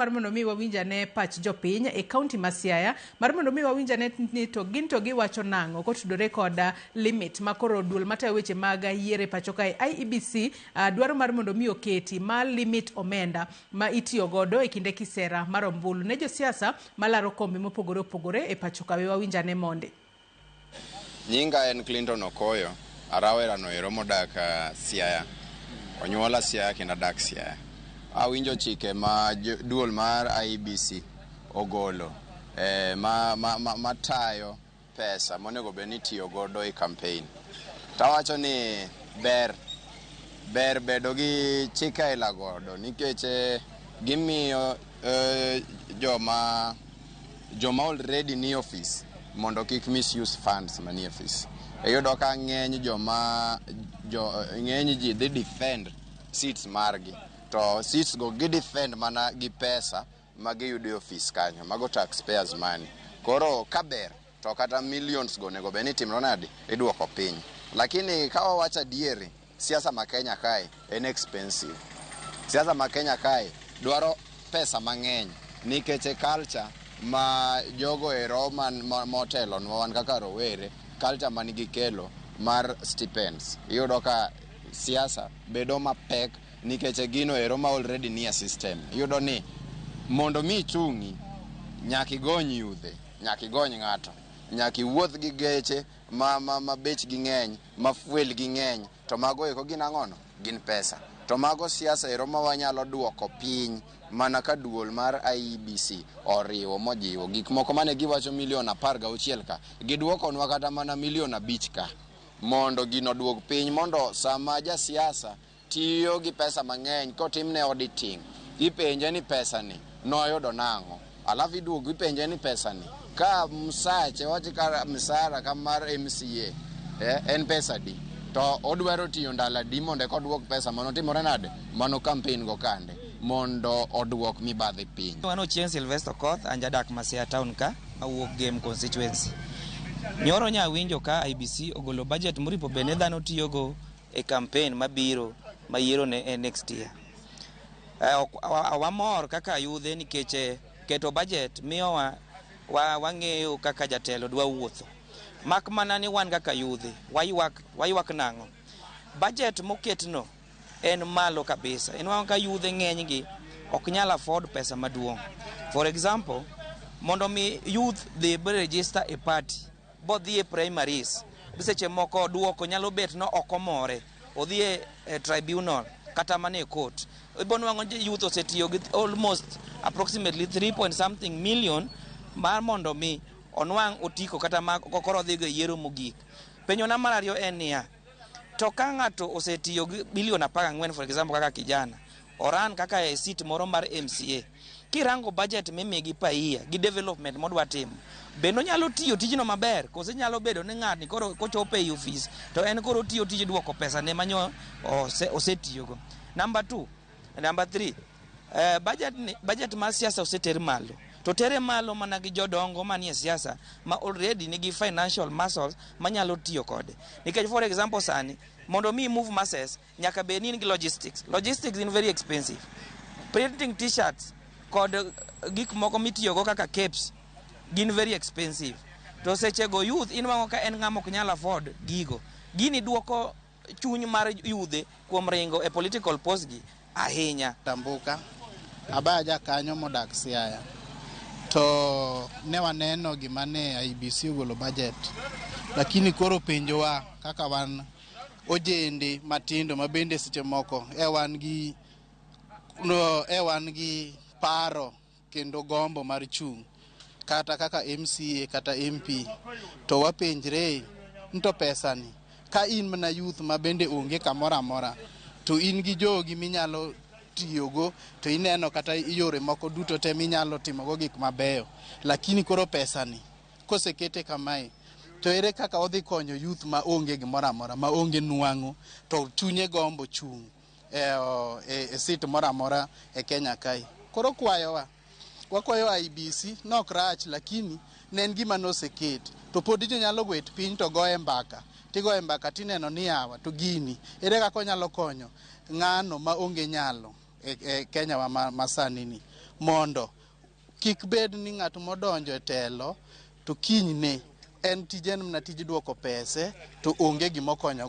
Mar mondo mi wawinj ane pach jopiny e kaunti ma Siaya, mar mondo mi wawinj ane ni to gin to giwacho nang'o kotudore kod limit ma koro duol matayo weche mag yiero e pacho kae IEBC dwaro mar mondo mi oketi ma limit omenda ma itiyo godo e kinde kisera mar ombulu ne josiasa malaro kombe mopogore opogore e pacho ka. We wawinj ane monde. Nyinga en Clinton Okoyo, arawerano ero modak Siaya. Onyuola Siaya kendo adak Siaya. Awinjo chike ma duol mar IEBC ogolo eh, ma, ma, ma, matayo pesa monego bed ni itiyo godo e campaign. Tawacho ni ber ber bedo gi chike aila godo nikech eh, gimiyo eh, joma joma already ni office mondo kik misuse funds manie office. Iyudo ka ng'eny joma jo, ng'eny ji dhi defend seats margi to seats go gi defend mana gi pesa ma giyudo e office kanyo, mago taxpayers money. Koro ka ber to kata millions go onego bed ni itimro nade, iduoko piny. Lakini ka wawacho adieri, siasa ma Kenya kae en expensive. Siasa ma Kenya kae dwaro pesa mang'eny nikech e culture ma jogo ero man motelonwa wan kaka rowere, culture man gikelo mar stipends. Iyudo ka siasa bedo mapek nikech e gino ero ma already nie system. Iyudo ni mondo mi ichung'i, nyaka igony yudhe, nyaka igony ng'ato, nyaka iwuoth gi geche ma, ma, ma bechgi ng'eny, ma fuel gi ng'eny, to mago eko gin ang'ono? Gin pesa. To mago siasa ero ma wanyalo duoko piny mana ka duol mar IEBC oriwo mojiwo gik moko mane giwacho milion 16 ka, giduokonwa kata mana milion 5 ka, mondo gino oduog piny, mondo sama jasiasa tiyo gi pesa mang'eny kotimne auditing, ipenje ni pesa ni noyudo nang'o, alafu iduogo ipenje ni pesa ni ka msache wach ka msara ka mar MCA en pesa di, to odwaro tiyo ndalo adi mondo eka oduok pesa mano timore nade, mano campaign go kande mondo oduok mibadhi piny. An Ochieng' Sylvester Okoth, an jadak ma Siaya town ka, awuok Gem constituency. Nyoro nya winjo ka IEBC ogolo budget moripo bed ni dhano tiyogo e campaign mabiro ma yiero ne en next year. Wamor kaka yudhe nikech keto budget miyowa wang'eyo kaka jatelo dwa wuotho. Mak mana ni wan kaka yudhe, waywak, waywak nang'o? Budget moketno en malo kabisa. Inwang'o ka yudhe ng'eny gi ok nyal afford pesa maduong'. For example, mondo mi youth dhi register e party, bodhi e primaries, seche moko duoko nyalo bet no ok omore, odhi e tribunal kata mana e court. Ibo nwang'o youth osetiyo gi almost approximately 3 point something million mar mondo mi onwang' otiko kata ma koro odhigo e yiero mogik. Penjona mar ariyo en niya, to ka ng'ato osetiyo gi bilion 14 for example kaka kijana, oran kaka e seat moro mar MCA, kirango budget mimigi per year gi development modwa timo, bende onyalo tiyo tijno maber koso nyalo bedo ni ng'atni koro kochopo ei ofis to en koro otiyo tij duoko pesa ne manyo osetiyogo. Number 2, number 3, budget ni, budget mar siasa oseter malo. To tere malo mana gi jodongo manie siasa ma already nigi financial muscles manyalo tiyo kode. Nikech for example sani, mondo mi move masses, nyaka bed ni in gi logistics. Logistics in very expensive. Printing t-shirts kod gik moko mitiyogo kaka caps gin very expensive. To sechego youth inwang'o ka en ng'ama ok nyal afford gigo. Gini duoko chuny mar yudhe kuom ringo e political post gi ahinya. Tambuka, abaya jakanyo modak Siaya. To ne waneno gima ne IEBC ogolo budget. Lakini koro penjowa kaka wan ojende matindo ma bende seche moko e wan gi no, e wan gi paro kendo gombo mar chung' kata kaka MCA kata MP, to wapenjre ni to pesa ni ka in mana youth ma bende onge kamoro amora to in gi jogi minyalo tiyogo to ineno kata yore moko duto te minyalo timogo gik mabeyo, lakini koro pesa ni kosekete kamae to ere kaka odhi konyo youth ma onge gimoro amora, ma onge nwang'o to chunye gombo chung' e seat moro amora e Kenya kae. Koro kwayowa, wakwayo IEBC nok rach, lakini ne en gima noseket to pod ji nyalo gwet piny to goye mbaka, tigoye mbaka tineno ni yawa to gini ere kaka onyalo konyo ng'ano ma onge nyalo e Kenya wa ma sani ni. Mondo kik bed ni ng'at modonjo e telo to kinyne en tije en mana tij duoko pese to onge gimokonyogo.